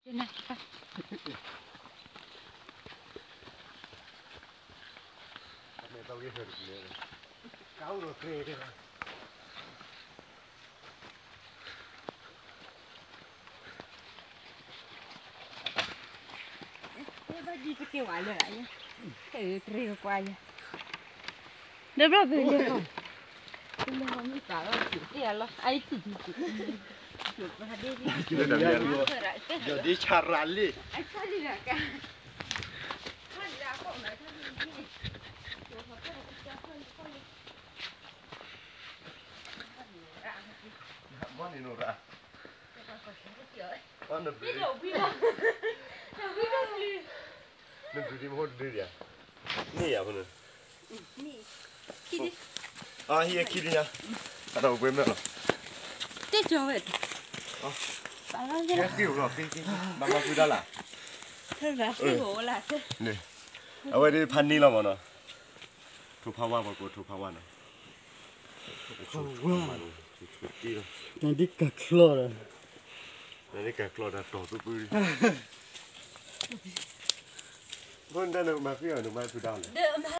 ယဒ်ဆၣ်ရၤလံ ဘီန့ၣ်နီၤရၣ် နဘျုး နဘျုးဒ်မ့ၢ်ဒုးဒံးဧါ န့ၢ်ယၤဖိန့ၣ် အဟံၣ်အခံဒံးညါ အတၢ်အိၣ်ပှဲၤမ့ၢ်လီၤ တဲကၠီဝဲ က့ၤလီၤ ဘၣ်ဘၣ်ဖုဒါလၢ် အဝဲဒၣ်ဖးန့ၢ်လီၤမ့ၢ်နီၤ ထိၣ်ဖးဝါပှၤကိးထိၣ်ဖးဝါနီၤ နဒ်ကကျီၢ်ဒီး နဒ်ကကျီၢ်ဒီးတီၢ်သူပုၢ် ဖိနဒါနမၤဃံအီၤ နမၤဖုဒါလဲၣ်